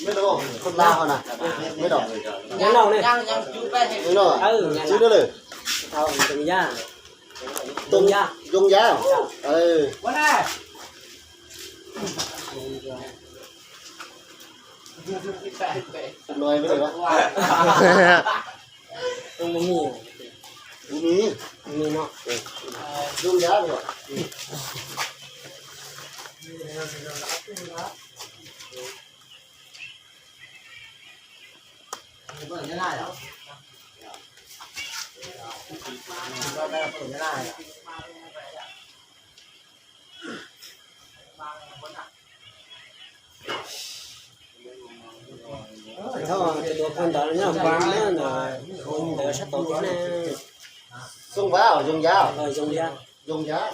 Mej no, koj la ho na, mej no. Nyab no ne. Nyab no. Tsis no lawm. Tau, Zoo Yab. Zoo Yab. Zoo Yab. Tus no mej lawm. Tus no mej. Tus no mej no. Zoo Yab. Thov tus tus ntawd nyob Npam na, ntawd sab tod thiab na. Xoo Vab, Zoo Yab. Zoo Yab. Zoo Yab.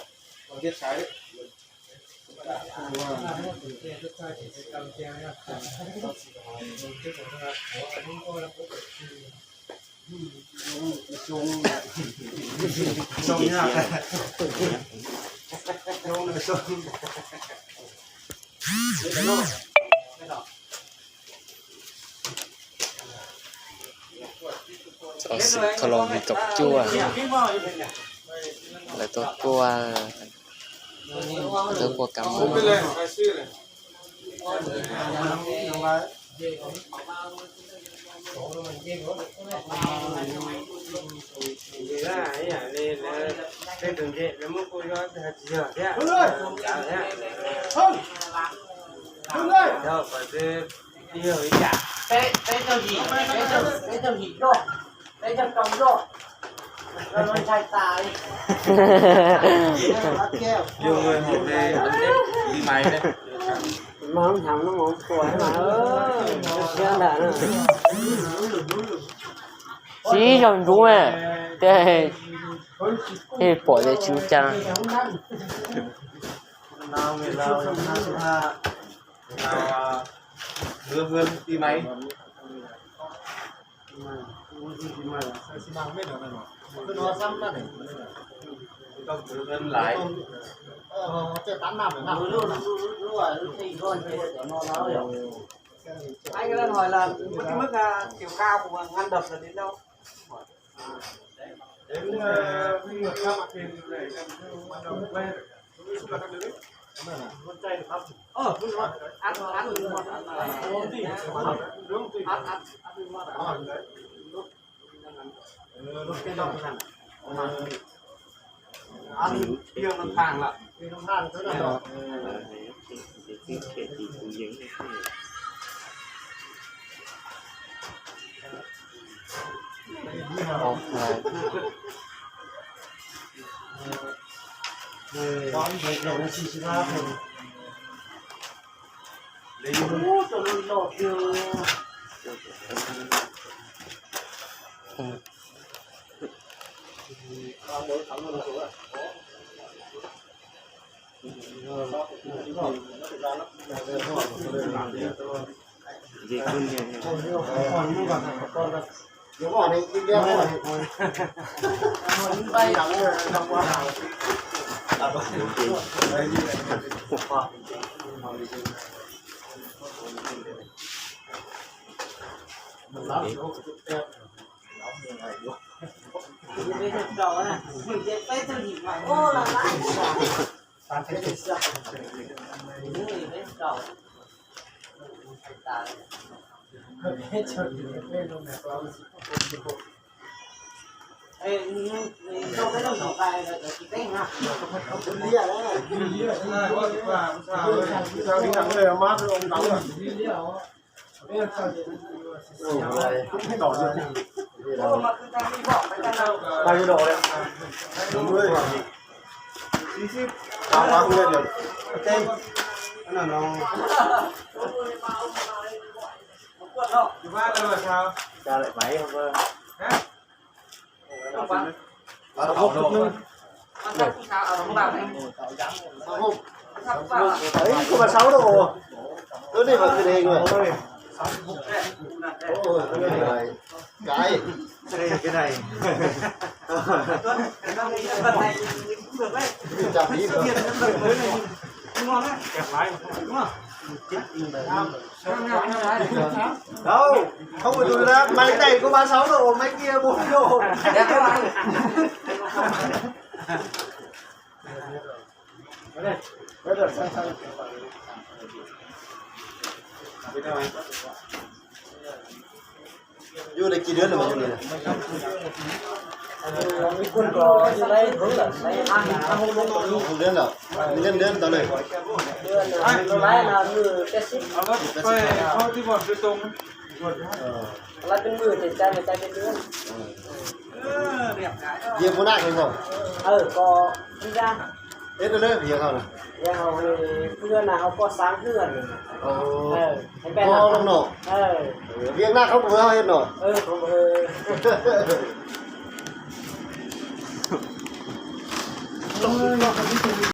Txoj xwm txoj lus viv kaum cuaj, lawv tuaj kuaj, lawv tuaj kuaj kab mob. Tsis ib zaug ntsuv, tej pom tias tsis ua cas. Anh lên hỏi là mức, mức, à, chiều cao của ngăn đập là đến đâu? Đến, ờ, Huy Ngọc Thăng thì lại gần Huy Ngọc Thăng. Ờ, Huy Ngọc Thăng, ăn, ăn Huy Ngọc Thăng là ổn định. Ăn, ăn, ăn Huy Ngọc Thăng. Ăn, ăn, ăn Huy Ngọc Thăng. Ăn bia ngân hàng lận. Ê, cô bà Sáu đâu? Tôi đi vào cái này rồi. Ôi, cái này, cái này. Chả tí nữa. Đâu, không phải tôi đáp, máy này của bà Sáu rồi, máy kia bốn độ. Yus đây, ký đứa nào mà yus này? Quân có dưới đây hướng là lấy hai, hai hôm luôn. Không đứa nào. Nhân đứa tao này. Đứa là, nó lái là mười cái xíp. Ờ. Lái cái mười thì chạy, chạy cái đứa. Yus có nặng hay không? Ờ, có. Đi ra. Ê, tôi nói việc không nè? Việc không thì mưa là không có sáng mưa rồi. Ồ. Ờ, thành ra có là không nổ. Ờ. Việc nặng không vừa hết nổ. Ờ, không vừa.